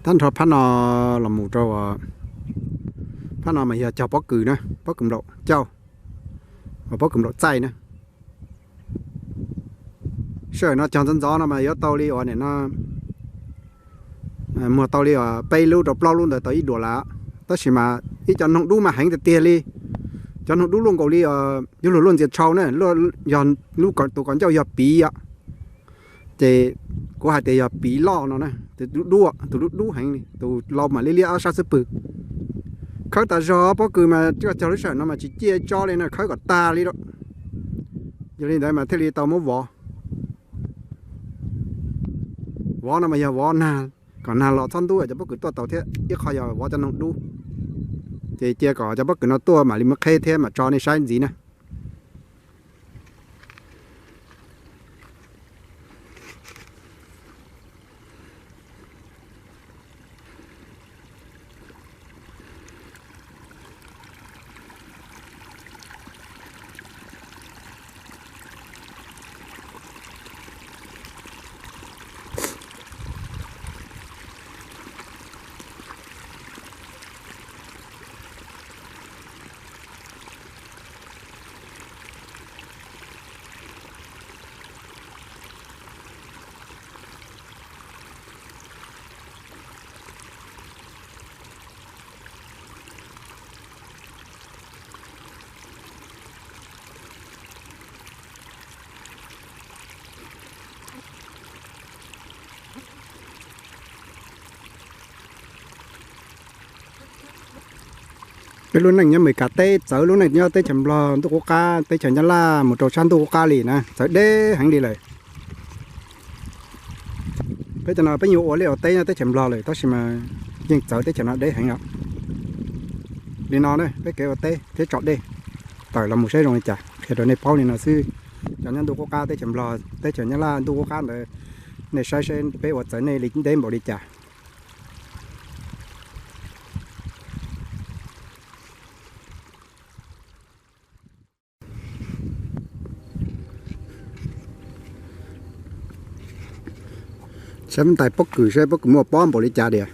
Tag nrho phab no los mus rau, phab no mas yog cog pob kws na, pob kws nplaum cauj, pob kws nplaum txaij na. Sij hawm no cog ntxov ntxov no mas yuav tau li uas nim no muag tau li uas peb lub rau plaub lub ntawd tau ib duas lawm. Tab sis mas ib cov noog dub mas heev tiag tiag li. Cov noog dub luaj nkaus li, yog luag luaj ntxias tshau na, yog tus kom ncauj yog piv os. Ces kuv hais tias yog piv loj no na, tus dub, tus dub dub heev li, tus laus mam li liab ob sab xub pwg. Khawb tas zog pob kws mas cog lub sij hawm no mas tsis ciaj tso li no, khawb kom tag li lawm. Yog li ntawd mas thiaj li tau muab vov. Vov no mas yog vov nag, kom nag los txhob ntub cov pob kws tuaj tau thiab, ib qho yog vov cov noog dub. Ces cia kom cov pob kws no tuaj mam li muab qheb thiab mam tso nej saib ntxiv na. Peb lub neej nyob Amelikas teb txawv lub neej nyob teb chaws Nplog ntuj qub qab, teb chaws Nyab Laj mus rau sab ntuj qub qab li na, txawv deb heev li lawm. Peb cov no peb nyuag ua liaj ua teb nyob teb chaws Nplog lawm tab sis mas yeej txawv teb chaws no deb heev os. Li no ne peb kev ua teb thiab tso dej, tawm los mus saib zoo li cas qhia rau nej paub li no xwb. Cov nyob ntuj qub qab teb chaws Nplog teb chaws Nyab Laj ntuj qub qab ntawd, nej saib saib peb ua txawv nej li deb npaum li cas. Saib ntais pob kws, saib pob kws muaj pob npaum li cas diam.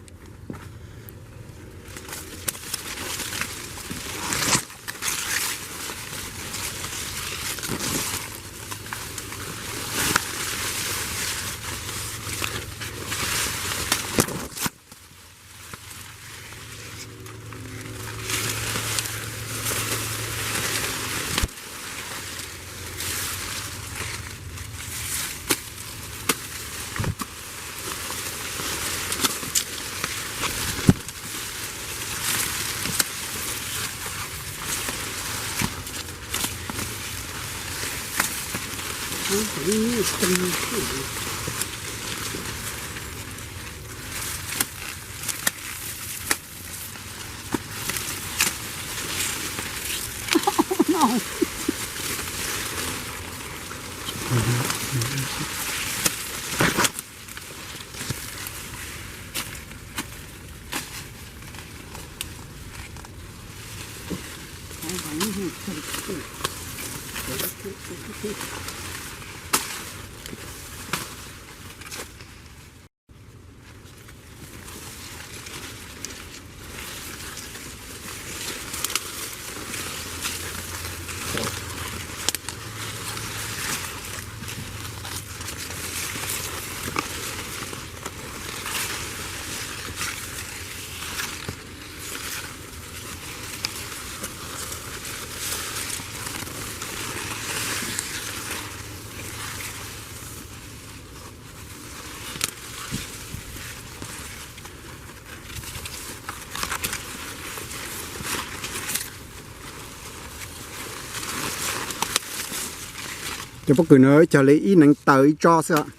Cov pob kws no ib co li ib neev taw ib tsob xwb.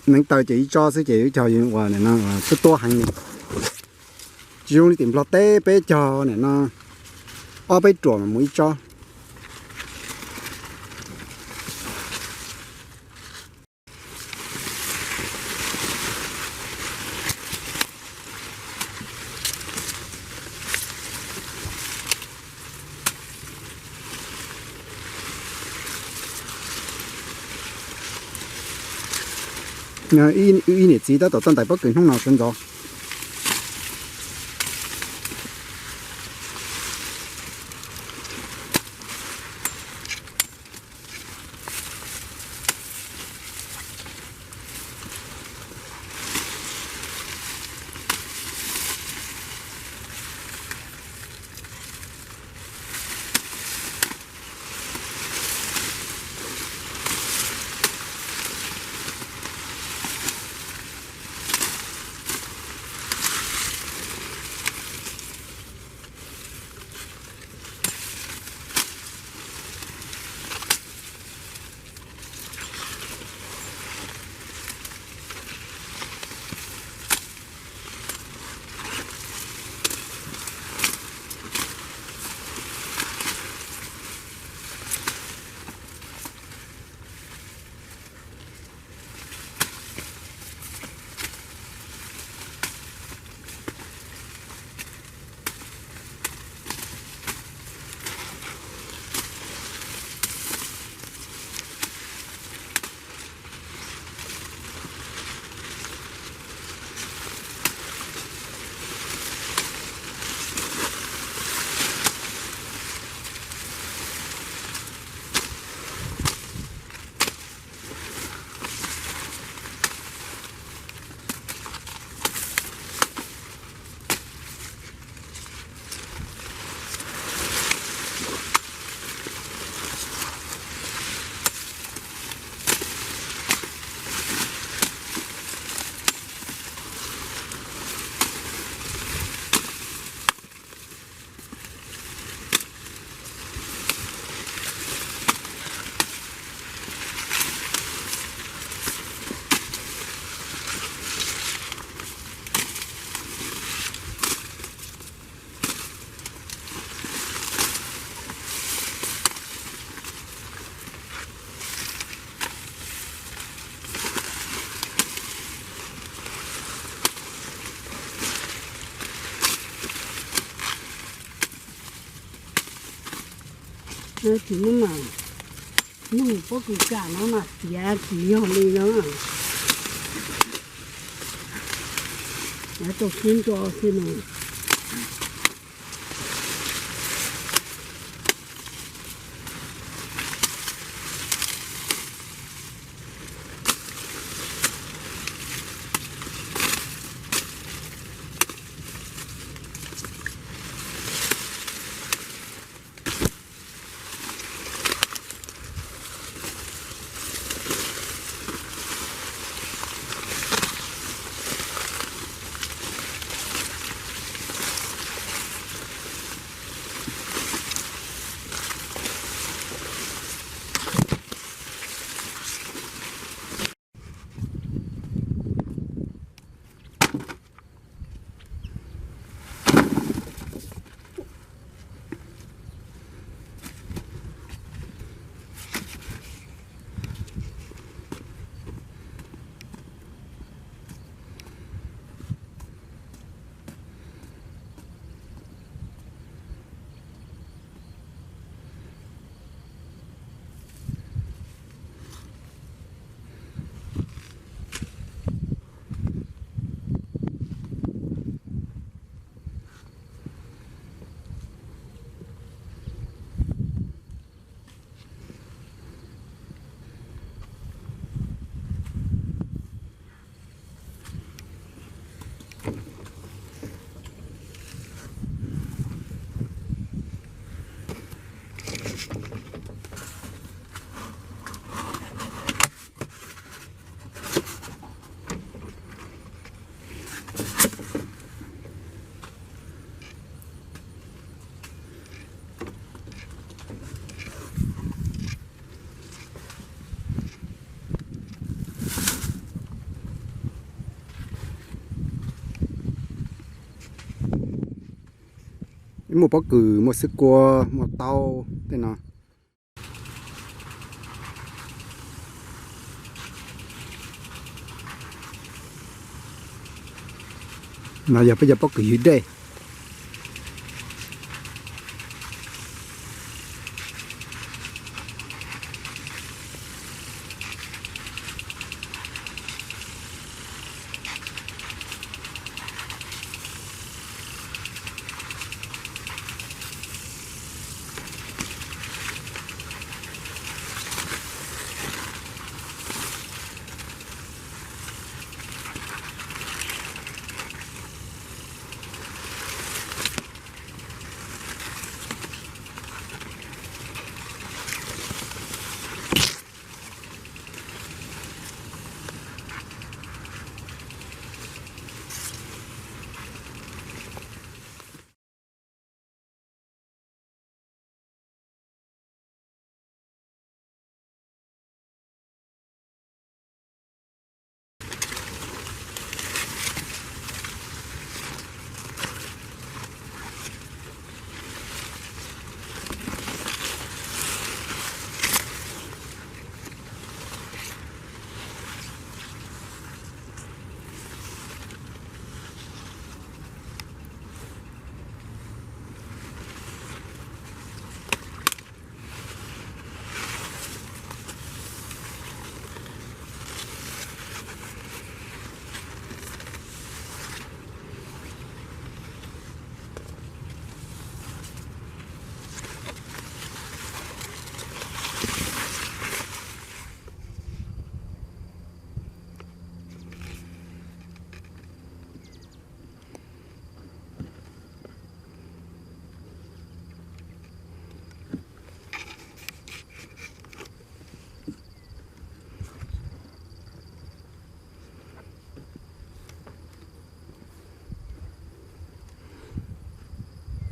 Neev taw ces ib tsob xwb ces ib co uas tuab tuab heev li. Tsis zoo li tim Nplog teb peb cog nim no ob peb ruam mas mus ib tsob. Ib niam txiv tab tom tau ntais pob kws hnub no sawv ntxov. Tsis muaj mas, nug pob kws kam no mas tiav tsis yog li no. Tau siab ntso xwb no. Muaj pob kws, muaj xwb kua, muaj taub tej no. No yog peb cov pob kws ywg dej.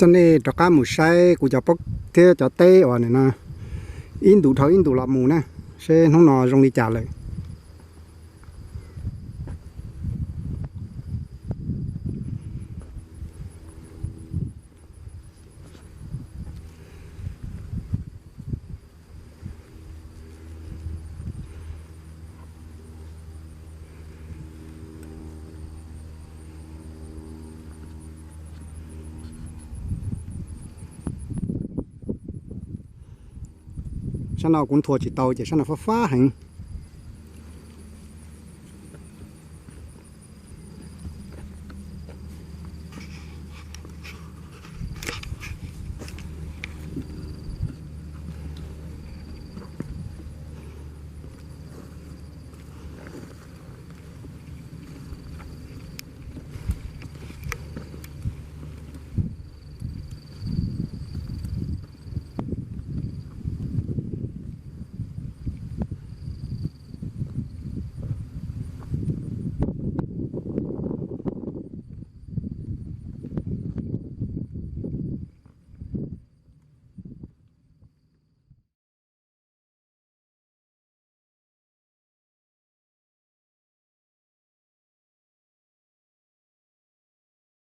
Coj nej rov qab mus saib kuv cov pob thiab cov teb uas nim no ib ntus dhau ib ntus los mus na, seb hnub no zoo li cas lawm. Sab no kuv nthuav tsis tau ces sab no fab fab heev.